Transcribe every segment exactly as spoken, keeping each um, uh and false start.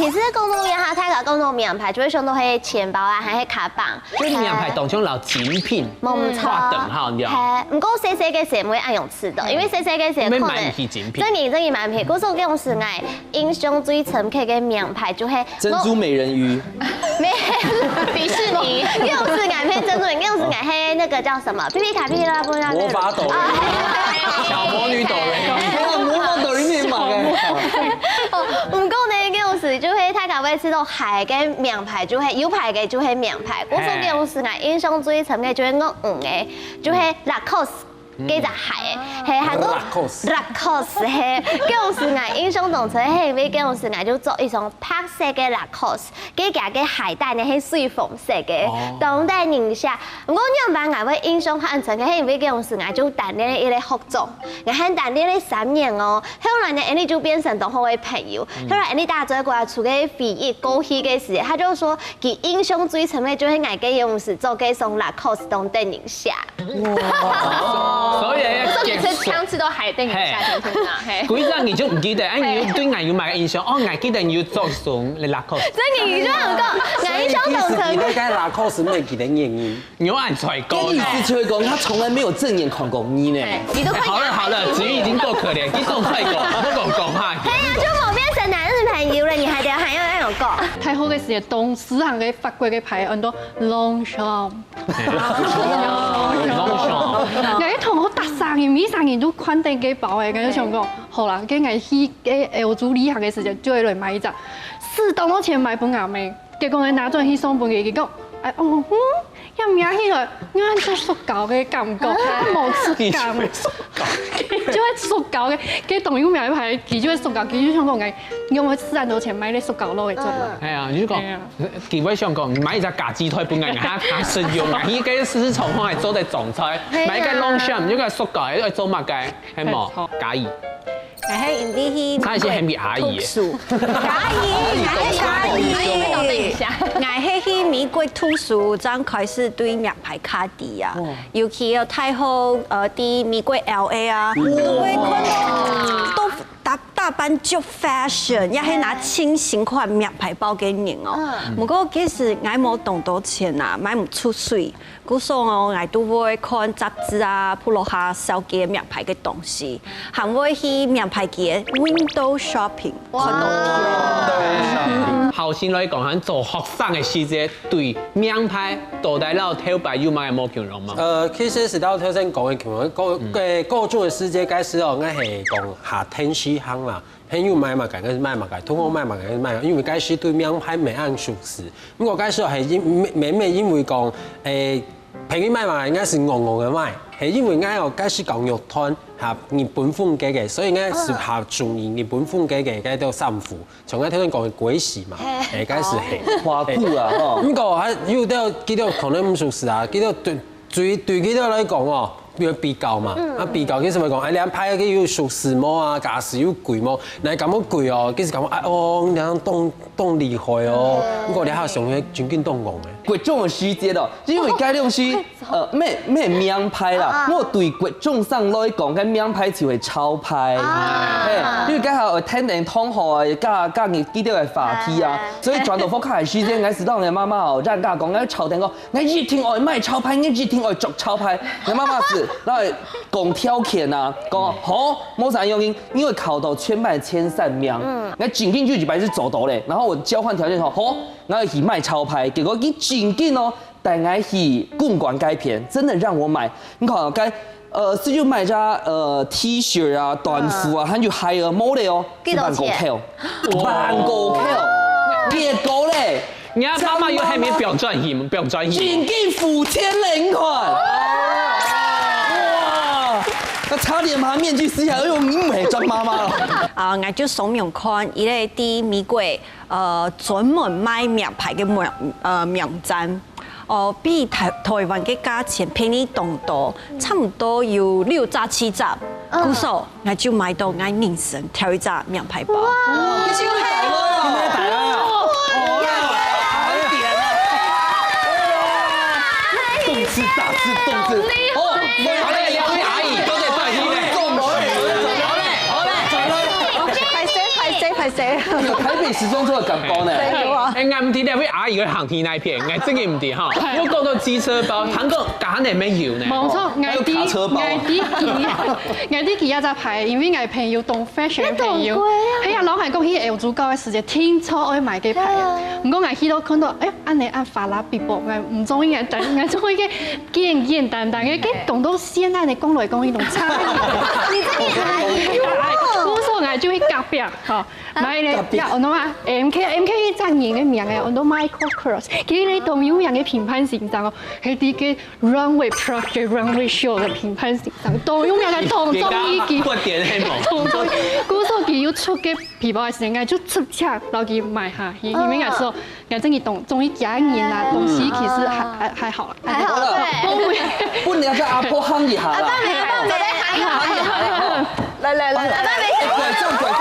其實講到名牌，大家講到名牌，就會想到係錢包啊，還係卡棒。就名牌當中摎精品，無毋著。劃等號，你知道嗎？係，毋過細細个時毋會恁樣試著，因為細細个時可能買毋起精品。真的，真的買毋起。故所該種時𠊎印象最深刻个名牌就係珍珠美人魚。沒有，迪士尼。該種時𠊎，該種時𠊎，該種時𠊎，係那個叫什麼？霹靂卡、霹靂拉布拉。魔法哆瑞咪。啊，係。小魔女哆瑞咪。哎呀，魔法哆瑞咪嘛，哎。哦，毋過呢，該種時就係大家會試著鞋个名牌，就係有牌个就係名牌。故所該種時𠊎印象最深个就係我，嗯，个，就係Lacoste。 該隻鞋，係，還過Lacoste。Lacoste，係，該種時𠊎印象當深，係因為該種時𠊎就著一雙白色个Lacoste，該隻个鞋帶呢係水紅色个，哦。當得人惜。毋過仰般𠊎會印象較深刻，係因為該種時𠊎就單戀一個學長，𠊎還單戀了三年哦。後來呢，𠊎等就變成當好个朋友。後來𠊎等打嘴鼓啊，出去回憶過去个時，他就說，佢印象最深个就係𠊎該種時著該雙Lacoste當得人惜。 哇。所以要所以你是強制到鞋等一下，嘿。聽聽啊，嘿。故所你就毋記得，哎，你有對𠊎有麼个印象？哦，𠊎記得你有著雙Lacoste。真的，你就很講，𠊎印象當深。所以其實你該Lacoste毋會記得原因。你有恁衰過呢？意思就係講，他從來沒有正眼看過你呢。哎，你都快哎，好了好了，子瑜已經夠可憐，已經夠衰過，不講講話。哎呀，就無變成男女朋友了，你還得還要那樣講？大學个時節，當時行个法國个牌，很多Longchamp。 攏想。𠊎个同學逐儕人，每儕人都擐等該包仔，𠊎就想講，好啦，該𠊎去該歐洲旅行个時節，就會來買一隻。使當多錢買分阿姆，結果𠊎拿轉去送分佢，佢講，哎，哦，嗯，這摸起來，𠊎就塑膠个感覺，無質感。就係塑膠个，該當有名个牌，佢就係塑膠，佢就想講，𠊎，𠊎用了使恁多錢買个塑膠袋个做麼个？哎呀，你就講，哎呀。 佢會想講，你買一隻假雞腿分𠊎，𠊎，𠊎食用啊，佢該市場方還做得種菜，係啊。買一個Longchamp，又個塑膠，愛做麼个？係無？係。嘉怡。𠊎係因為去美國讀書。他還是很比阿姨耶。嘉怡，𠊎係嘉怡。等一下。𠊎係去美國讀書，正開始對名牌較知啊。哦。尤其有大學，呃，在美國L A啊，嗯。都會看到，都 打，打扮足fashion，也係拿盡新款名牌包个人哦。嗯。毋過其實𠊎無當多錢啊，買毋出水。故所哦，𠊎都會看雜誌啊，鋪路下紹介名牌个東西，還會去名牌街window shopping，哇。看到。後生來講，還做學生个時節， 對名牌到底摎頭擺有麼个無共樣嗎？呃，其實係摎頭先講个共樣，高，嗯。呃，高中个時節開始哦，𠊎係講下天時行啦，朋友買麼个，𠊎係買麼个，同學買麼个，𠊎係買麼个，因為開始對名牌無恁熟識。毋過開始係因，每，每，每因為講，誒，朋友買麼个，應該係戇戇个買，係因為𠊎哦，開始搞樂團，哈，日本風格个，所以𠊎係較中意日本風格个，該兜衫褲。 像𠊎頭先講个鬼洗嘛，嘿。誒，該係嘿。花褲啊，吼。毋過還有兜，佢兜可能毋熟識啊，佢兜對，對，對佢兜來講哦，比如比較嘛，嗯。啊，比較其實會講，哎，兩排个又熟識無啊，價錢又貴無，哪敢會貴哦？其實感覺，哎，哦，你好像當，當厲害哦。嗯。毋過你還想，哎，真經當戇誒。國中个時節哦，因為該東西 呃，無，無名牌啦，啊。𠊎對國中生來講，該名牌就係潮牌。啊。嘿，因為該下有聽等同學啊，加，加入佢兜个話題啊，哎。所以轉到屋下个時間，𠊎係同𠊎媽媽哦，冤家講，𠊎吵等講，𠊎一定愛買潮牌，𠊎一定愛著潮牌。𠊎媽媽係，然後講條件啊，講，好，無啥用，因為考到全班前三名，嗯。𠊎真經有一擺係做到咧，然後𠊎交換條件說，好，𠊎愛去買潮牌，結果佢真經哦， 帶𠊎去公館該片，真的讓我買。你看哦，該，呃，係有買隻，呃，T-shirt啊，短褲啊，嗯。還有鞋啊，無咧哦，幾多錢？一萬五千。萬五千。結果咧，你看媽媽有還沒表賺錢，表賺錢。真經付錢咧，你看。哇！那差點把他面具撕下來，哎喲，你毋係張媽媽了。啊，𠊎就上網看，一個在美國，呃，專門賣名牌个網，呃，網站。 哦，比台，台灣个價錢便宜當多，差毋多有六折七折。嗯。故所，𠊎就買到𠊎人生頭一隻名牌包。哇！你真會買咯！真會買啊！哦，好一點啊！動次打次，動次。哦，好了，兩位阿姨都在賺錢了。好了，好了，好了。歹勢，歹勢，歹勢。有台北時裝周的感覺呢。哎，𠊎毋知兩位阿姨个行去哪一片，𠊎真个毋知哈。我講到機車包，聽講加拿大有呢。無錯，還有卡車包。𠊎知佢，𠊎知佢一隻牌，因為𠊎朋友當 fashion 朋友，係啊，老闆講去歐洲搞个時節，聽說愛買个牌，毋過𠊎去到看到，哎呀，恁呢恁花啦嗶啵，𠊎毋中意，𠊎等，𠊎中意个簡簡單單个，跟懂到現在的講來講去都差。你這個阿姨，故所𠊎就去隔壁，吼。 買咧，呀，我弄啊，M K M K一隻人个名誒，我都 Michael Kors，佢个當有名个評判先生哦，係第个 runway project runway show 个評判先生，當有名个當中意佢，不點黑毛。當中意，故所佢有出个皮包个時間，就直接落去買下去，因為𠊎說，𠊎真个當中意佢个人啊，東西其實還還還好啦。還好，對。不能叫阿婆夯一下啦。阿爸沒，阿爸沒，還好，還好，還好。來來來，拐杖拐杖，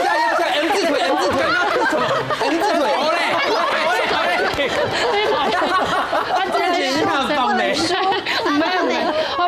加一下，M字腿，M字腿，M字腿，好嘞，好嘞，好嘞。他真的是放呢。沒有沒有，哦，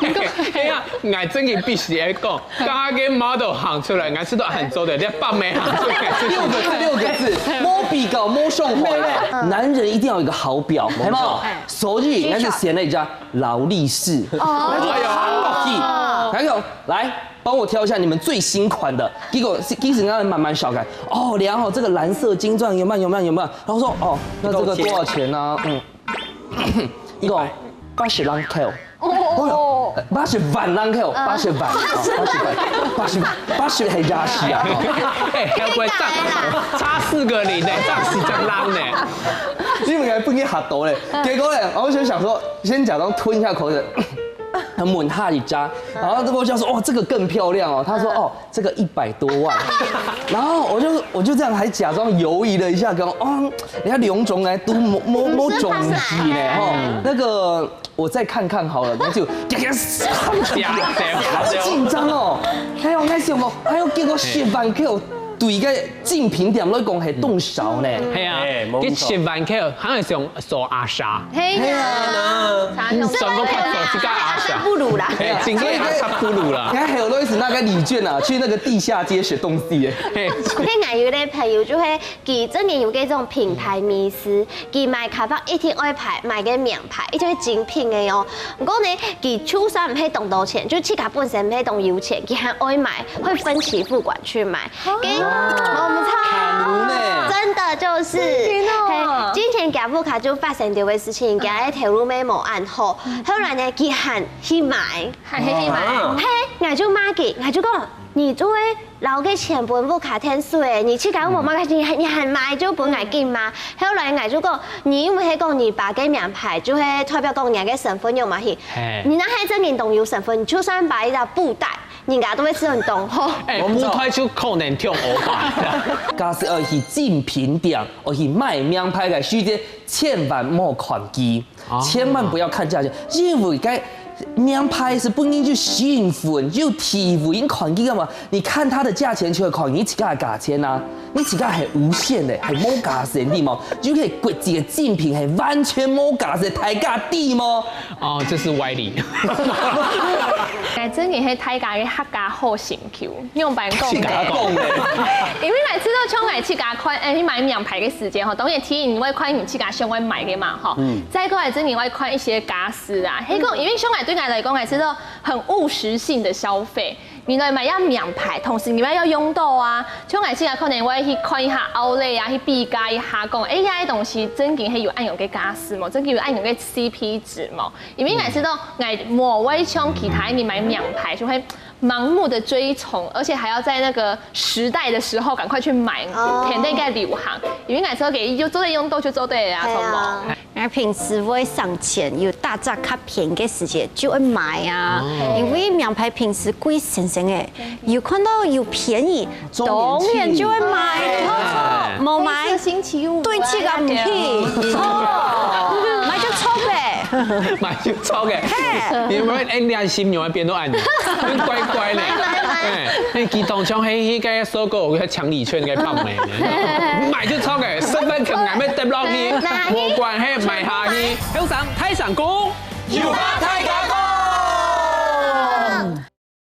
不過哎呀，𠊎真个必須愛講，剛剛个 model 行出來，𠊎知道很周的，連爸媽行出來，六個字，六個字，莫比較，莫上火啦。男人一定要有一個好錶，係無？所以那就選了一家勞力士，那就行落去，然後來幫我挑一下你們最新款的。結果是，其實那慢慢小改，哦，量好這個藍色金鑽有沒有？有沒有？有沒有？然後說，哦，那這個多少錢呢？嗯，一個八十零塊。 哦，八十萬零塊，八十萬，八十萬，八十萬，八十係亞視啊！哎，還會差差四個零呢，差四隻零呢。因為還不給他抖嘞，結果呢，我就想說，先假裝吞一下口水，然後問他一家，然後我就說，哇，這個更漂亮哦。他說，哦，這個一百多萬。然後我就我就這樣還假裝猶豫了一下，講，哦，人家兩種來都某某某種級呢，吼，那個。 我再看看好了，那就，好緊張哦。還有那什麼，還有結果十萬塊，對一個精品店來講還當少呢。係啊，哎，無錯。佢十萬塊，還係想做阿莎，嘿呀，全部拍做自家阿莎，不如啦。哎，真个阿莎不如啦。你看還有類似那個禮券啊，去那個地下街選東西耶。嘿，我看𠊎有个朋友就會，佢真的有這種品牌迷思，佢買卡包一定愛牌，買个名牌，一定愛精品的哦。毋過呢，佢就算毋係當多錢，就自家本身毋係當有錢，佢還愛買，會分期付款去買。跟我們假如呢？真的就是，天哦嘿，之前佢屋下就發生這回事情，佢个頭路咩無恁好，後來呢，佢還去買。還係去買。嘿，𠊎就罵佢，𠊎就講，你就會留个錢分屋下添水，你自家無買，你還你還買就分𠊎緊嘛。後來𠊎就講，你因為係講你爸个名牌，就會代表講你个身份有嘛去。嘿你若係真正當有身份，你就算買一條布袋，人家都會知道你當好。哎，布袋就可能跳over。假使愛去精品店，愛去買名牌个時節，千萬莫看佢，千萬不要看價錢，因為該名牌係本身就身份、有地位，你看佢幹嘛？你看它的價錢就會看你自家个價錢啊，你自家係無線个，係無價錢，對無？就係國際个精品，係完全無價錢，大價，對無？哦，這是歪理。哎，真个係大家个客家好心臼，仰般講自家呢？講的。因為𠊎知道像𠊎自家看，哎，去買名牌个時間吼，當然第一你會看你自家想愛買个嘛吼。再過來，真个會看一些家私啊。迄个，因為像𠊎對𠊎來講，𠊎知道很務實性的消費。你來買要名牌，同時你也要用到啊。像𠊎自家可能會去看一下outlet啊，去比價一下，講，哎呀，這東西真个係有恁樣个價值無？真个有恁樣个C P值無？因為𠊎知道，𠊎無會像其他人買名牌，就會盲目的追崇，而且還要在那個時代的時候趕快去買，哦現在該流行。因為𠊎知道，就做得用到就做得啊，係好無？啊，哎，平時會省錢，有打折較便宜个時節就會買啊，因為名牌平時貴先生哎，有看到有便宜，當然就會買，無錯，無買，星期五對自家毋起，錯，買就錯呗。買就錯个。嘿你們哎，你看心牛那邊都按你，很乖乖呢。哎，你激動像黑黑該收購个搶禮券个胖妹呢，買就錯个，身份證還沒登落去，無關係，買下去。香腸、太上公，有花太